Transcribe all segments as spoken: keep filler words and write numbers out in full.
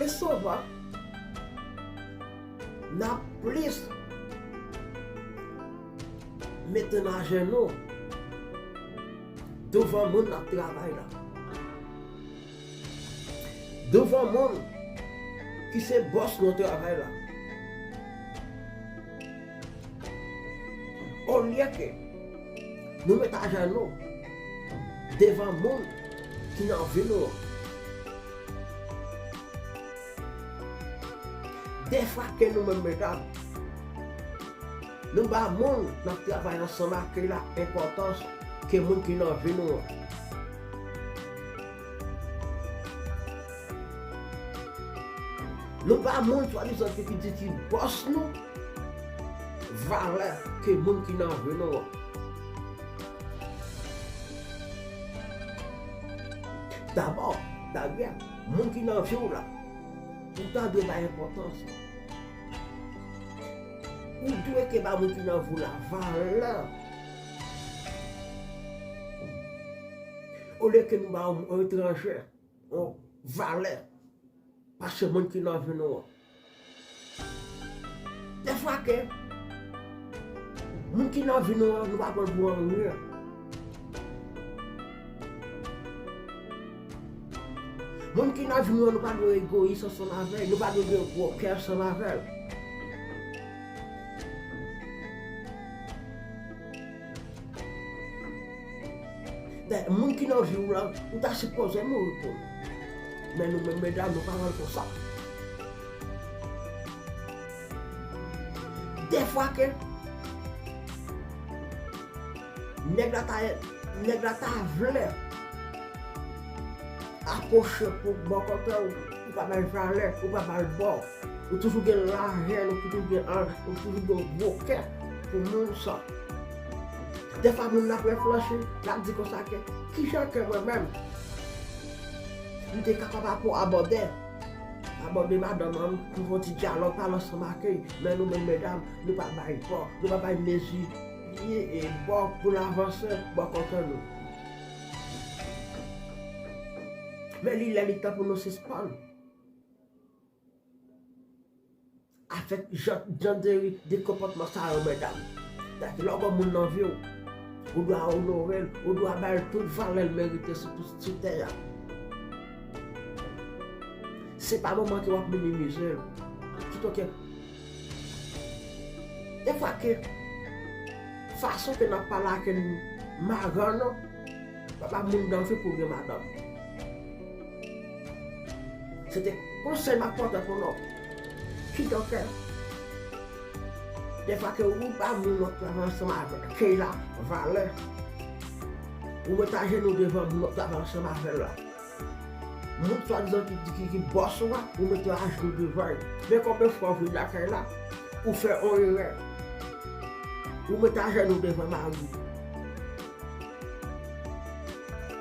Souvan, n ap plis mete n ajenou douvan moun n ap travay la. Douvan moun ki se bòs nan travay la. Olye ke nou met ajenou devan moun ki nan vi nou an. Defwa ke nou menm medam, nou ba moun n ap travay ansanm ak li la enpòtans ke moun ki nan vi nou an. Nou ba moun swadizan ki, ki di ki bòs nou valè ke moun ki nan vi nou an. Dabò, daryè, moun ki nan vi w la, ou ta dwe bay enpòtans. Ou dwe ke ba moun ki nan vi w la valè. Olye ke nou ba yon etranje yon valè. Paske moun ki nan vi nou an. Defwa ke moun ki nan vi nou an, nou pa pran l pou anyen. Moun ki nan vi nou an, nou pa dwe egoyis ansanm avè l, nou pa dwe gen gwo kè ansanm avè l. Dayè, moun ki nan vi w la, ou ta sipoze mouri pou li. Men nou menm medam, nou pa wè l konsa. Defwa ke nèg la ta, nèg la ta vle apwoche pou bò kote w, ou pa bay valè, ou pa ba l bò. Ou toujou gen lajèn, ou toujou gen an, ou toujou gen gwo kè pou moun sa. Defwa moun nan ap reflechi, l ap di konsa ke, kijan ke mwen menm m te kapab apò abòde, abòde madanm an pou fè yon ti dyalòg, pale ansanm ak li, men nou menm medam, nou pa bay bò, nou pa bay mezi, e, e, bò pou l avanse bò kote nou. Men li lè li tan pou nou sispann avèk jan, jan de, de konpòtman sa yo, medam. Dayè, lè w gen moun nan vi w, ou dwe onore l, ou dwe ba l tout valè l merite sou, sou tè a. Se pa moman ke w ap minimize l. Kite w ke Defwa ke fason ke n ap pale ak madanm nou, papa moun nan vi pou gen madanm. Se te konsèy m ap pote pou nou. Kidonk, defwa ke ou ba moun w ap travay ansanm avèk la valè, ou met ajenou devan moun w ap travay ansanm avè l la. Moun swadizan ki, ki, ki bòs ou a, ou mete ajenou devan l. Men konbyen fwa ou vin lakay la, ou fè yon erè. Ou mete ajenou devan mari w.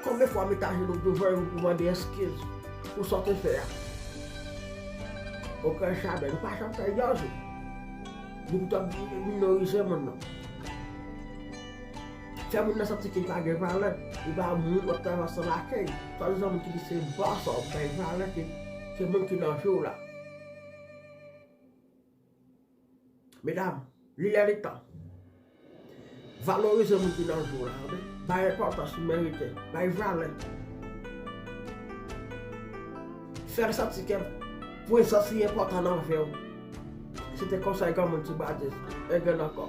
Konbyen fwa ou mete ajenou devan l, ou mande eskiz pou sa w te fè a? Okenn jamè, nou pa janm fè yon jou. Nou pito minorize moun nan. Fè moun nan santi ke li pa gen valè, li pa moun w ap travay ansanm ak li. Swadizan moun ki di se bòs ou, bay valè ke, ke moun ki nan vi w la. Medam, li lè li tan. Valorize moun ki nan vi w la, tande? Bay enpòtans li merite, bay valè. Fè l santi ke prezans li enpòtan nan vi w. Se te konsèy granmoun Ti Badis, e gen ankò.